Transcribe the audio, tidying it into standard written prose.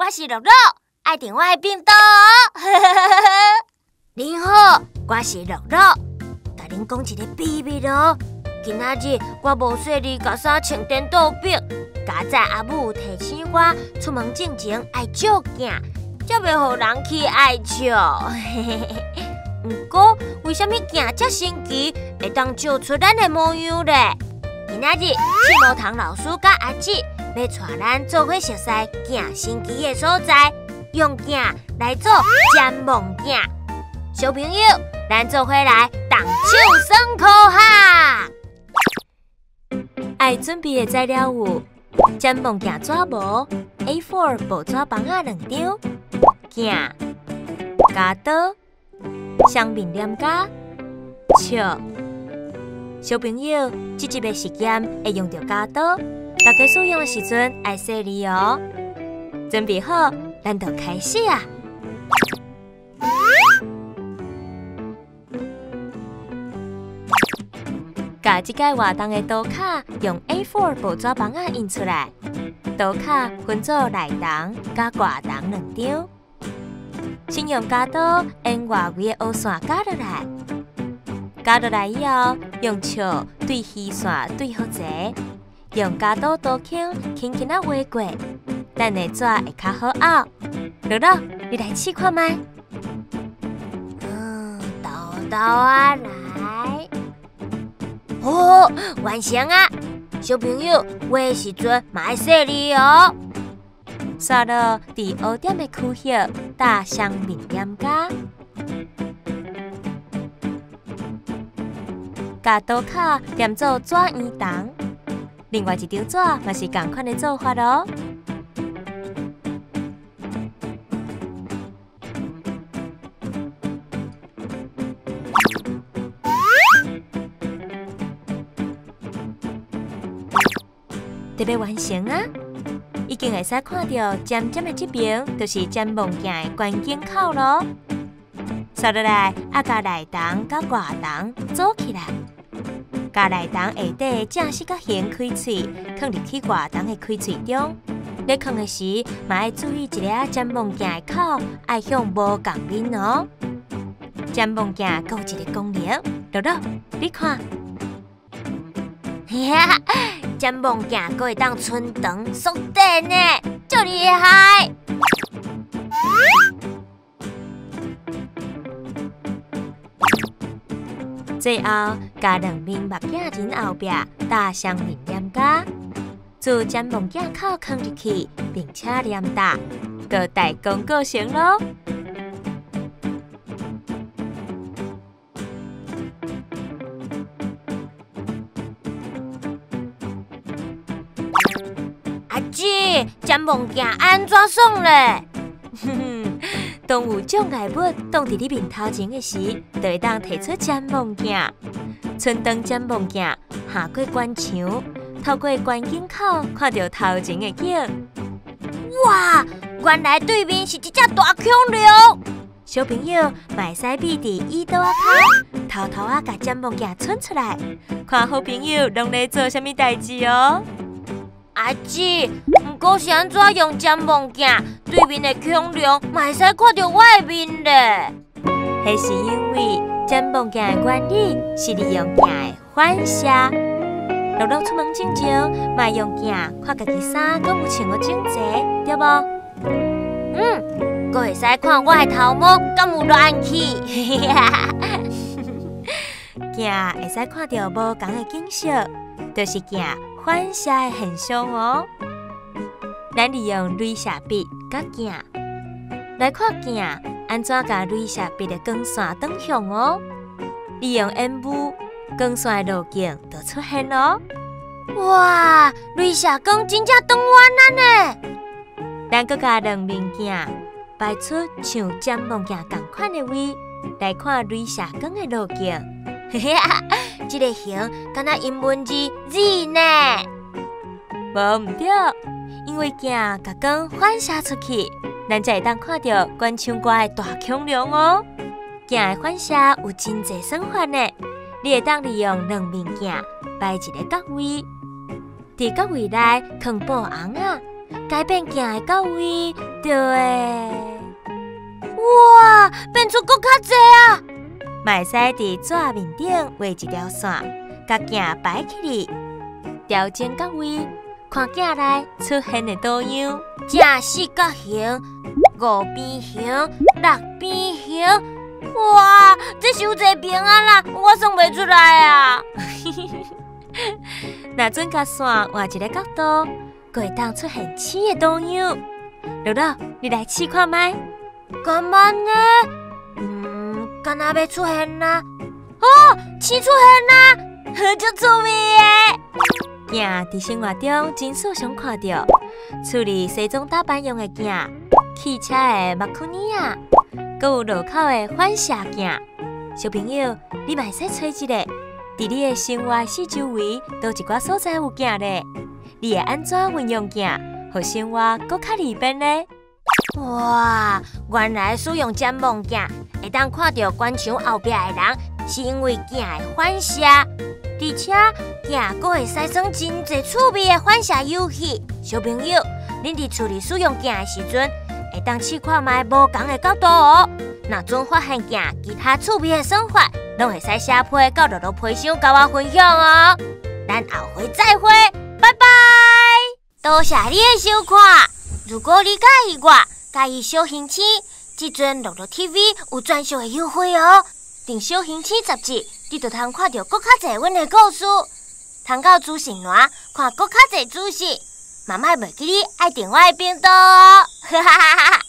我是樂樂，愛訂我的頻道哦。您好，我是樂樂，共恁講一个秘密哦。今仔日我無細膩共衫穿顛倒反，佳哉阿母提醒我出門進前愛照鏡，才袂予人去愛笑。毋過為啥物鏡遮神奇，會當照出咱的模樣咧？今仔日刺毛糖老師佮阿姊欲帶咱做伙熟似鏡神奇的所在，用鏡來做占夢鏡。小朋友，咱做伙來動手算科學。愛準備的材料有：占夢鏡紙模、A4 薄紙枋仔兩張、鏡、鉸刀、雙面黏膠、尺。小朋友，這集的實驗會用著鉸刀，大家使用的時陣愛細膩哦。準備好，咱就開始啊！共這屆活動的圖卡用 A4 薄紙枋仔印出來，圖卡分做內筒佮外筒兩張。先用鉸刀沿外圍的烏線鉸落來，鉸落來以後，用尺對虛線對好齊，用鉸刀刀鋒輕輕仔劃過，咱的紙會較好拗。樂樂，你來試看覓。豆豆仔來。哦，完成啊！小朋友畫的時陣嘛愛細膩哦。煞落佇烏點的區域打雙面黏膠，共刀口黏做紙圓筒。另外一張紙嘛是仝款的做法哦。特別完成啊！已經會使看著尖尖的這爿，就是占夢鏡的關鍵口囉。煞落來，啊，共內筒佮外筒組起來，共內筒下底的正四角形開喙，囥入去外筒的開喙中。咧囥的時，嘛愛注意一下占夢鏡的口愛向無仝面哦。占夢鏡閣有一个功能，樂樂，你看。占夢鏡閣會當伸長縮短呢，足厲害！最後，共兩面目鏡人後壁打雙面黏膠，自占夢鏡口囥入去，並且黏貼，就大功告成囉。阿姊，占夢鏡按怎算咧？哼哼，當有障礙物擋佇你面頭前的時，就會當提出占夢鏡，伸長占夢鏡，行過關牆，透過關景口看著頭前的景。哇，原來對面是一隻大恐龍！小朋友嘛會使秘佇椅桌仔跤，偷偷仔共占夢鏡伸出來，看好朋友攏咧做啥物代誌哦。阿姊，毋過是按怎用占夢鏡，對面的恐龍嘛會使看著我的面咧？彼是因為占夢鏡的原理是利用鏡的反射。樂樂出門進前，嘛會用鏡看家己衫敢有穿予整齊，對無？閣會使看我的頭毛敢有亂去。鏡會使看著無仝的景色，就是鏡反射的現象哦。咱利用鐳射筆佮鏡來看鏡按怎共鐳射筆的光線轉向哦。利用煙霧，光線的路徑就出現囉。哇，鐳射光真正轉彎啊呢！咱閣共兩面鏡擺出像占夢鏡仝款的位，來看鐳射光的路徑。嘿嘿啊，這个形敢若英文字 Z 呢？無毋對，因為鏡共光反射出去，咱才會當看著關牆外的大恐龍哦。鏡的反射有真濟算法呢，你會當利用兩面鏡擺一个角位，佇角位內囥布尪仔，改變鏡的角位，就會哇，變出閣較濟啊！嘛會使佇紙面頂畫一條線，共鏡擺起來，調整角位，看鏡內出現的圖樣，正四角形、五邊形、六邊形，哇！這傷濟邊啊啦，我算袂出來啊！若準共線換一个角度，閣會當出現星的圖樣。樂樂，你來試看覓？敢按呢？敢若欲出現啦！哦，星出現啦，足趣味的。鏡佇生活中真素常看著，厝裡西裝打扮用的鏡，汽車的目鏡仔，閣有路口的反射鏡。小朋友，你嘛會使揣一个，佇你的生活四周圍，佗一寡所在有鏡咧？你會按怎運用鏡，予生活閣較利便呢？哇，原來使用展望鏡會當看著懸牆後壁的人，是因為鏡的反射，而且鏡閣會使耍真濟趣味的反射遊戲。小朋友，恁佇厝裡使用鏡的時陣，會當試看覓無仝的角度哦。若準發現鏡其他趣味的耍法，攏會使寫批到樂樂皮箱佮我分享哦。咱後回再會，拜拜！多謝你的收看。如果你佮意我，佮意小行星，這陣樂樂 TV 有專屬的優惠哦。訂小行星雜誌，你就通看著閣較濟阮的故事，通到資訊欄看閣較濟資訊。嘛莫袂記得愛訂我的頻道哦！哈哈哈哈。